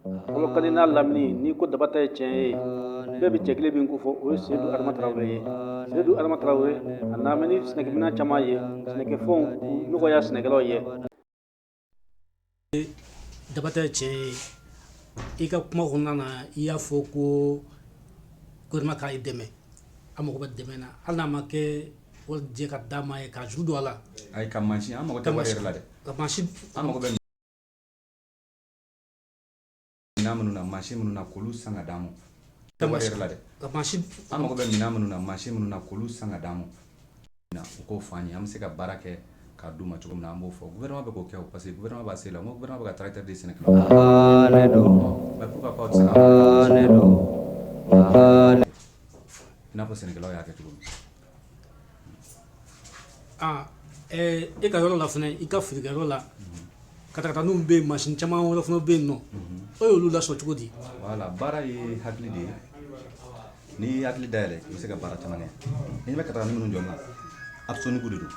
Kolokani n'a lamini, n'i ko daba ta ye tiɲɛ ye, bɛɛ bɛ cɛ kelen min ko fɔ, o ye Seyidu Adama Tarawele ye. Seyidu Adama Tarawele, a nana ni sɛnɛkɛminɛn caman ye, sɛnɛkɛfɛnw nɔgɔya sɛnɛkɛlaw ye. Daba ta ye tiɲɛ ye, i ka kuma kɔnɔna na, i y'a fɔ ko gouvernement k'a dɛmɛ. An mago bɛ dɛmɛ na, hali n'a ma kɛ wari jɛ ka d'a ma ye k'a juru don a la. Ayi, ka mansin, an mago tɛ wari yɛrɛ la dɛ. Ka mansin. An mago bɛ minɛn minnu na, mansin minnu na, k'olu san ka d'an ma. Wari yɛrɛ la dɛ. Ka mansin. An mago bɛ minɛn minnu na, mansin minnu na, k'olu san ka d'an ma. U k'o fɔ an ye, an bɛ se ka baara kɛ k'a d'u ma cogo min na, an b'o fɔ. Gouvernement bɛ k'o kɛ o, parce que gouvernement b'a se la. N ko gouvernement bɛ ka tracteur di sɛnɛkɛlaw ma, mais pourquoi pas u tɛ se ka i n'a fɔ sɛnɛkɛlaw y'a kɛ cogo min. Aa, e ka yɔrɔ la fana, i ka feerekɛyɔrɔ la, katakataninw bɛ yen, mansin caman wɛrɛ fana bɛ yen nɔ, e y'olu lasɔrɔ cogo di? Voilà, baara ye hakili de ye. N'i y'i hakili dayɛlɛ, i bɛ se ka baara caman kɛ. N'i bɛ katakatanin minnu jɔ na, APSONIC de don.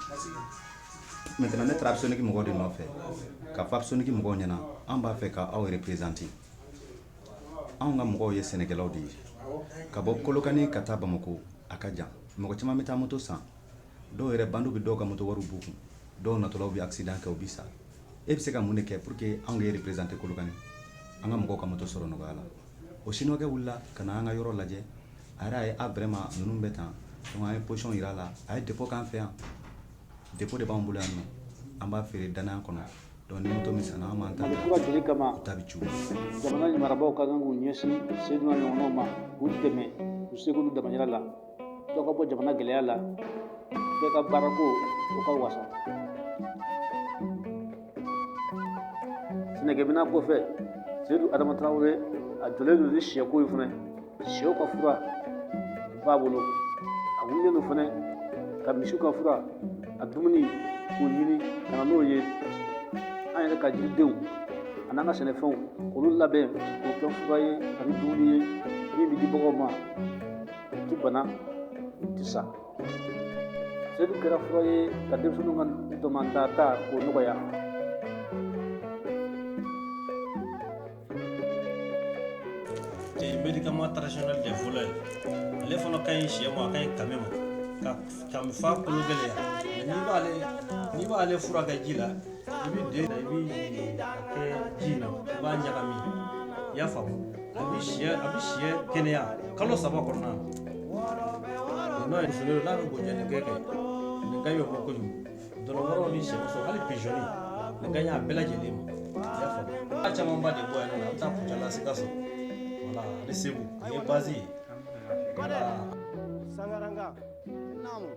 Maintenant, ne taara APSONIC mɔgɔw de nɔfɛ ka fɔ APSONIC mɔgɔw ɲɛna, an b'a fɛ ka aw représenter. Anw ka mɔgɔw ye sɛnɛkɛlaw de ye. Ka bɔ Kolokani ka taa Bamako, a ka jan. Mɔgɔ caman bɛ taa moto san, dɔw yɛrɛ bandiw bɛ dɔw ka moto wariw b'u kun, dɔw natɔlaw bɛ accident kɛ, u bɛ sa. E bɛ se ka mun de kɛ pour que anw k'e représenter Kolokani, an ka mɔgɔw ka moto sɔrɔ nɔgɔya la? O chinois wulila ka na an ka yɔrɔ lajɛ. A yɛrɛ y'a ye, a vraiment, ninnu bɛ tan. Donc an ye position yira a la, a ye dépôt k'an fɛ yan. Dépôt de b'an bolo yan nɔ, an b'a feere danaya kɔnɔ. Donc ni moto min sanna, an b'an ta. Mali kura joli kama. U ta bɛ ci u ma. Jamana marabaaw ka kan k'u ɲɛsin Seyidu n'a ɲɔgɔnnaw ma, k'u dɛmɛ u seko n'u damayira la, dɔ ka bɔ jamana gɛlɛya la, bɛɛ ka baarako o ka wasa. Sɛnɛkɛminɛn kɔfɛ, Seyidu Adama Tarawele, a jɔlen don ni sɛko ye fana. Sɛw ka fura b'a bolo. A wulilen don fana ka misiw ka fura, a dumuni k'o ɲini ka na n'o ye. An yɛrɛ ka jiridenw an'an ka sɛnɛfɛnw, k'olu labɛn k'o kɛ fura ye ani dumuni ye min bɛ di baganw ma, u tɛ bana, u tɛ sa. Seyidu kɛra fura ye ka denmisɛnninw ka damanda ta k'o nɔgɔya. Médicament traditionnel des voleurs, ale fana ka ɲi sɛ ma, a ka ɲi kami ma, ka kami fa kolo gɛlɛya. Mais n'i b'ale furakɛ ji la, i bɛ den, i bɛ a kɛ ji in na, i b'a ɲagami, i y'a faamu? A bɛ sɛ kɛnɛya kalo 3 kɔnɔna na. N'o ye muso n'a bɛ gojɛni kɛ, nin ka ɲi o ma kojugu. Dɔlɔkɔrɔw ni sɛmuso, hali pigeon, nin ka ɲi a bɛɛ lajɛlen ma, i y'a faamu? A camanba de bɔ yan nɔ, a bɛ taa Kucala, Sikaso, voilà, ani Segu. Nin ye base ye, voilà. Sangaranga. Naamu.